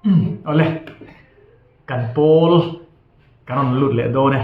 Awle, kan pawl kan rawn lut leh dawn e,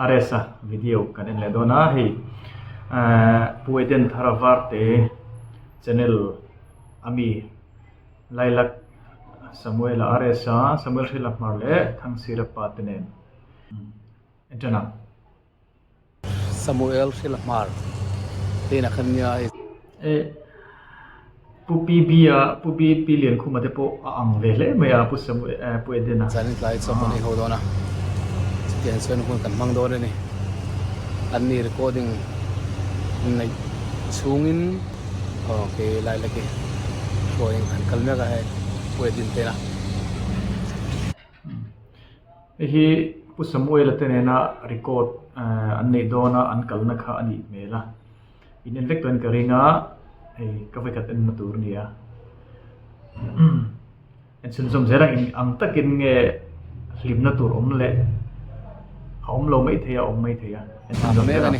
RS-a video kan en leh dawn a, hei Pu Eden Thara Varte channel a mi Lailak Samuel-a RS-a Samuel Hrila Hmar leh Thangsira pa te nen en tan ang. Samuel Hrila Hmar te inah khan nia hei. E Pu PB-a Pu BP Liankhuma te pawh a ang ve hle mai a Pu Samuel eh Pu Edena. Zanin tlai chaw kan ei ho dawn a, chutiang chuan hun kan hmang dawn a ni. An ni recording neih chhungin aw kei lai laki hruaiin kan kal mek a hei Pu Edin te inah. Hei hi Pu Samuela te nena record an neih dawna an kalna kha a nih hmel a, in en vek tawhin ka ring a, hei ka vawikhat enna tur a ni a. En chhunzawm zel ang eng ang takin nge hlimna tur awm leh a awm lo maithei a, a awm maithei a, en chhunzawm zel ang.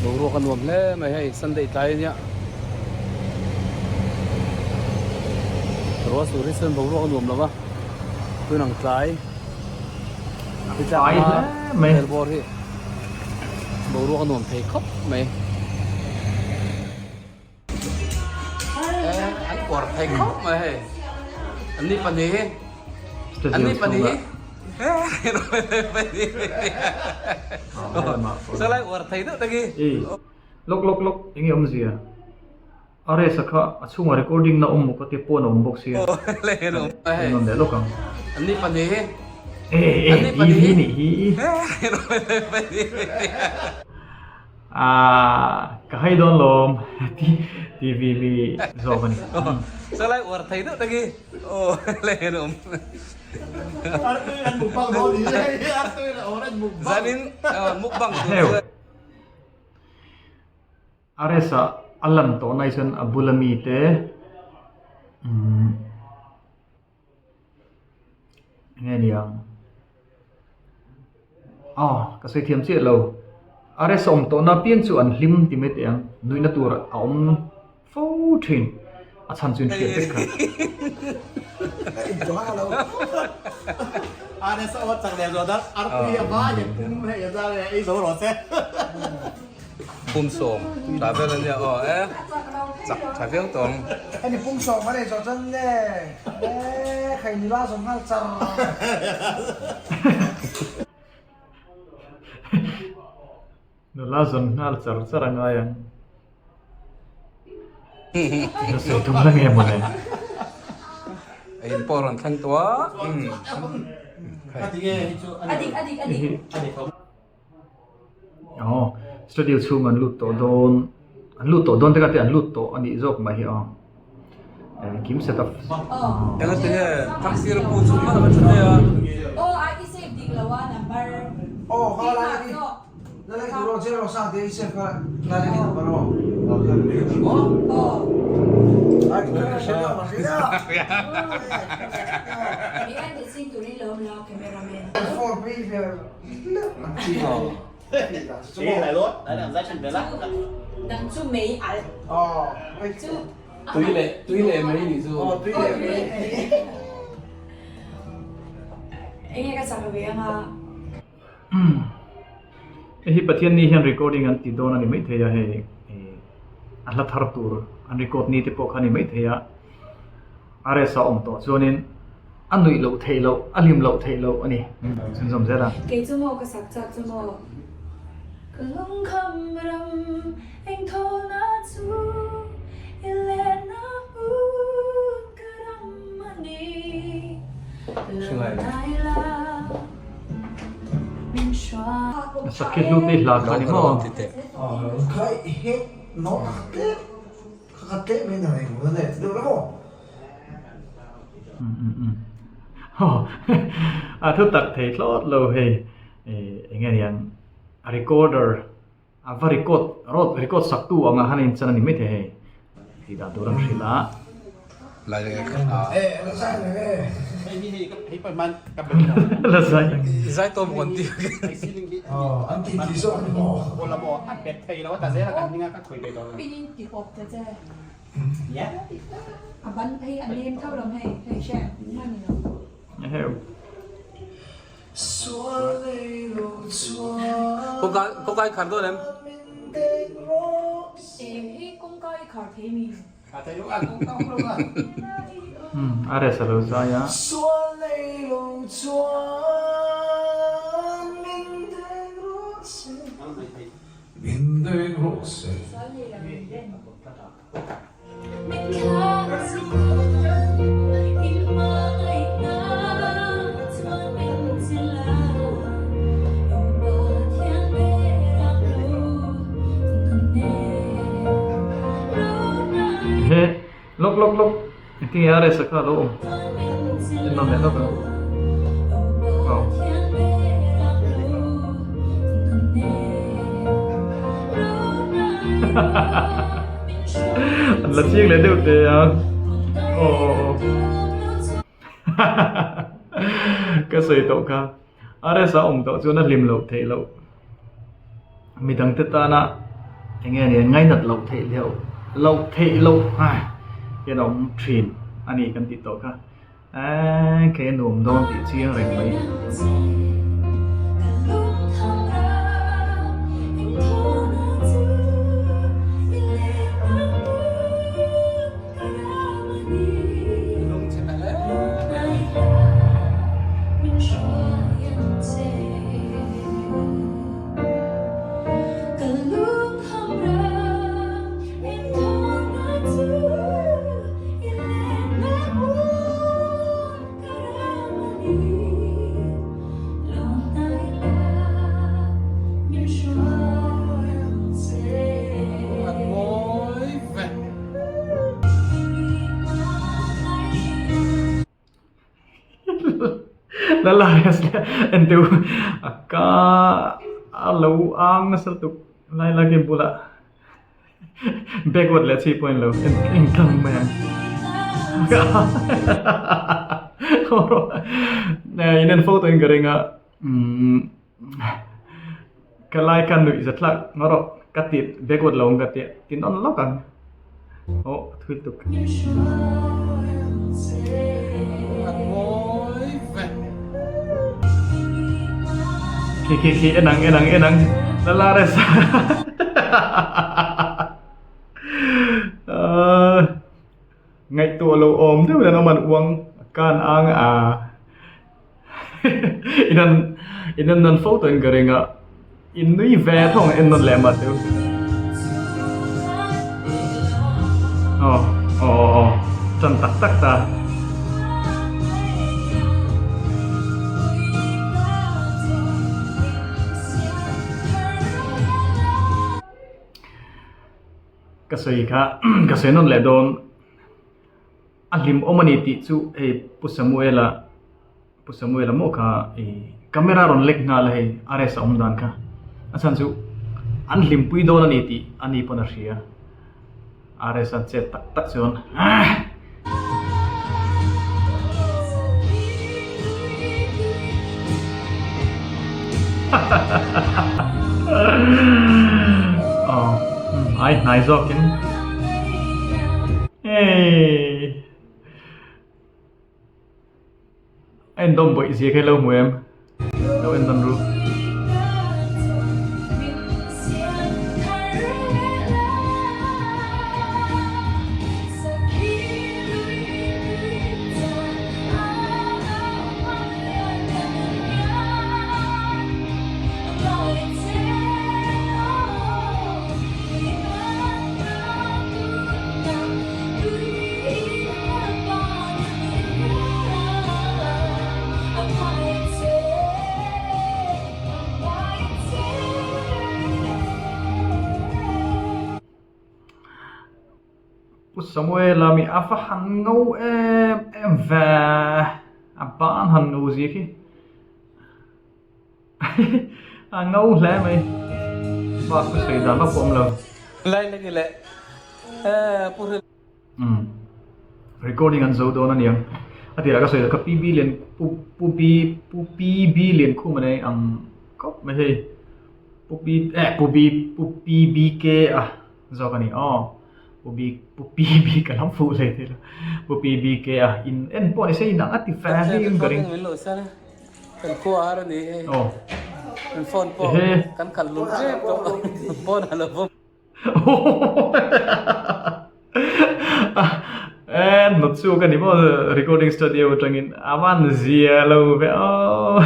Boruak a nuam hle mai hei Sunday tlai a nia. Ruah sur hi chuan boruak a nuam lo va, tun ang tlai hi tlak hma hmel bawr hi boruak a nuam thei khawp mai. An uar thei khawp mai hei, an ni pahnih hi, an ni pahnih hi Salai uar thei deuh tak hi. Lawk lawk lawk enge awmzia? RS-a kha a chhungah recording na awm maw ka tia pawn a awm bawk sia. Kan rawn leh lawk ang. E e TV nih hi. Aaa ka hai dawn lawm TV mi zawk a ni. RS-a a lan tawh nai chuan a bula mite umm enge niang aw ka sawi thiam chiah lo RS a awm tawhna apiang chu an hlim ti mai teh ang nuihna tur a awm fo thin a chhan chu in hriat vek kha. Pumsawm tha vel a nia aw e chak tha viau tawh ang. Hemi pumsawm a nei zawh chuan nge e khai nula zawm nghal char. Nula zawm nghal char char a ngai ang. Eng sawi tum la nge mawle. In pawh rawn thleng tawh a. Aw studio chhung an lut tawh dawn an lut tawh dawn te kha te an lut tawh a nih zawk mai hi aw engkim set up Eng ati nge Thangsir pu chu hman a tha hle a. Aw kha lai hi la lai tur aw zero sang te i save kha la lai number aw. Ai ka hre lo ma hria. Tui leh tui leh mai nih chu. Hei hi Pathian ni hian recording an ti dawn a ni maithei a hei a hla thar tur an record ni te pawh kha a ni maithei a. RS a awm tawh chuanin a nuih loh theih loh, a hlim loh theih loh a ni. Chhunzawm zel a. Kei chu maw ka sak chak chu maw. Ka lungkham ram eng thawlna chu i lehna hmun ka ram a ni. Lo nai la min hruai. Sakhi hlu te hla kha ni maw? Ka khat tlem in a eng vun e ti deuh la maw? A thu tak thei thlawt lo hei eng nge niang a recorder a va record rawt record sak tu anga han in chan a ni maithei hei tih dan tur an hrilh a. La zai A ban hei a nem tho lo hei hei hre hman ni lo. Eheu. Kawngka kawngka i khar dawn em? Eng hi kawngka i khar thei mi? A rest a lo zai a. He lawk lawk lawk engtin nge a rest a kha alo awm en nawm leh lawk ang aw. An la chiang leh deuh teh a aw aw aw ka sawi tawh kha RS a awm tawh chuan a hlim loh theih loh midang te tana eng nge nia ngainat loh theih loh loh theih loh hian a awm thin a ni kan tih tawh kha. Eee kei a nuam dawn tih chiang reng mai. Lalai entu a ka a lo ang nasa lutuk lai lak in bulah backward leh chi pawh a ni lo en tlang mai ang in en photo in ka ring a umm ka lai khan nuih za thlak ngaw rawh ka ti backward lo ang ka tia ti nawn lawk ang aw a thui tuk. Khi khi khi en ang en ang en ang Lalares ngaihtuah lo awm deuh hian awm an uang kan ang a inan inan nan fo tawhin ka ring a in nui ve thawng en nawn leh mah teu aw aw aw aw tan tak tak ta. Ka sawi kha ka sawi nawn leh dawn a hlim awm a ni tih chu hei Pu Samuela Pu Samuela maw kha ih camera rawn lek nghal a hei RS a awm dan kha a chhan chu an hlimpui dawn a ni tih a ni pawn a hria RS a chet tak tak chuan aah. Aw ai hnai zawkin hei a endawm bawih zia kha i lo hmu em lo en dawn ru. Pu Samuela mi a va han ngo em em ve a ban han ngo zia khi a ngo hle mai bak ka sawi dan vak pawh awm lo. Umm recording an zo dawn aniang a tirah ka sawi ka PB lian pu pu B pu PB Liankhum a nei ang khawp mai hei pu B eh pu B pu PBK a zawk a ni aw. Pu B Pu PB ka lam fuh hle thei lo. Pu PBK a in en pawh ni se in ang a ti fe hle in ka ring. Min lo sar kan khua har a ni hei. Aw. Kan phone pawh kan khalh lum tep tawh phone a lo vawm. E hnawt chhuak a ni maw recording studio atangin a van zia lo ve aw.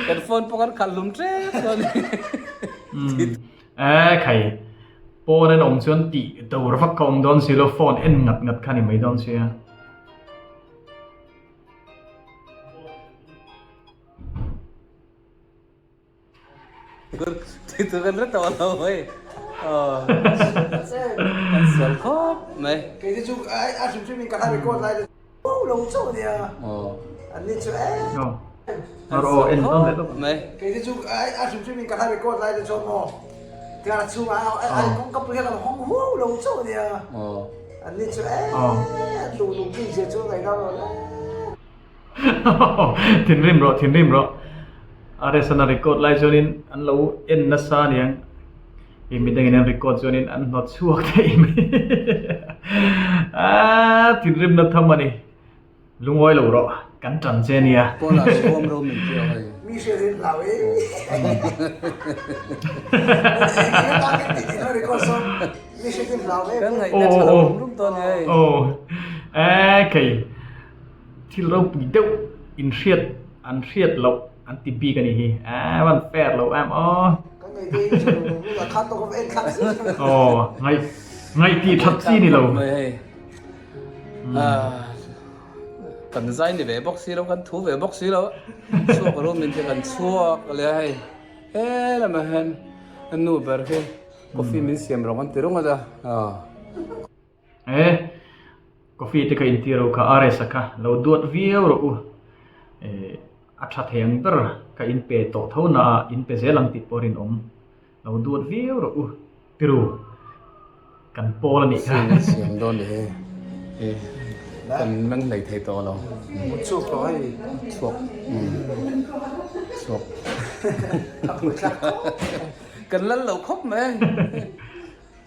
Kan phone pawh kan khalh lum tep tawh a ni. E khai pawn an awm chuan tih tur vak ka awm dawn si lo phone en ngat ngat kha ni mai dawn sia. Ti tu kan ret tawh lo hei. Kan sual khawp mai. Kei te chu a hrim hrim in ka la record lai te chu lo chauh a nia. An ni chu e. Kan sual khawp mai. Kei te chu a hrim hrim in ka la record lai te chuan maw tiang a chhungah a kawngka pui hian ka lo hawng huau lo chauh a nia. An ni chu e an duh lung bik zia chu a ngaih ngam lo le. Thinrim rawh thinrim rawh RS-an a record lai chuanin an lo en nasa aniang ih midangin an record chuanin an hnawt chhuak thei mai aaa thinrim na tham a ni lungawi lo rawh kan tan che ania. Pawn ah suam ro min tih hei. Mi hriat in hlau e. Mi hriat in hlau e. Kan ngaihna tha lo rum rum dawn hei. Aw aw kei. Thil ropui deuh in hriat an hriat loh an ti bik a nih hi. Eeh van fair lo em aw. Kan ngaih te hi tha lo lo a khan tawk en thlak zet zet. Aw ngaih ngaih tih that chi ni lo. Kan zai ni ve bawk si lo kan thu ve bawk si lo chhuak room in te kan chhuak a leh hei he lamah hian nu ber khi coffee min siam rawng an ti rung a ta. E, coffee te kha intir ro kha RS a kha lo duat viau rawh u. E, a tha thei ang ber kha in pe tawh tho na a, in pe zel ang tih pawh rinawm. Lo duat viau rawh u, tiru kan pawl a nih kha. Coffee siam dawn ni hei. E, kan meng hlei thei tawh lo. Chhuak tawh hei. Chhuak. Chhuak. Kan lal lo khawp mai.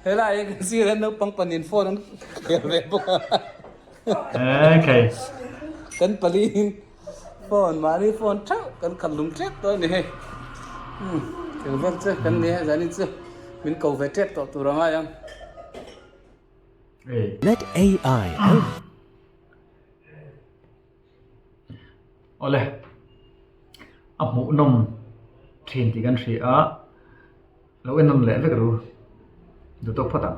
Helai hi kan sir hian naupang panin phone an khel ve bawk a. Okay. Kan pali in phone mahni phone theuh kan khat lung tep tawh a ni hei. Eng vel chu kan ni a zanin chu min ko ve tep tawh tur a ngai ang. Let AI help. Awle, a hmuhnawm thin tih kan hria a, lo en nawm leh vek ru, duh tawk phawt ang.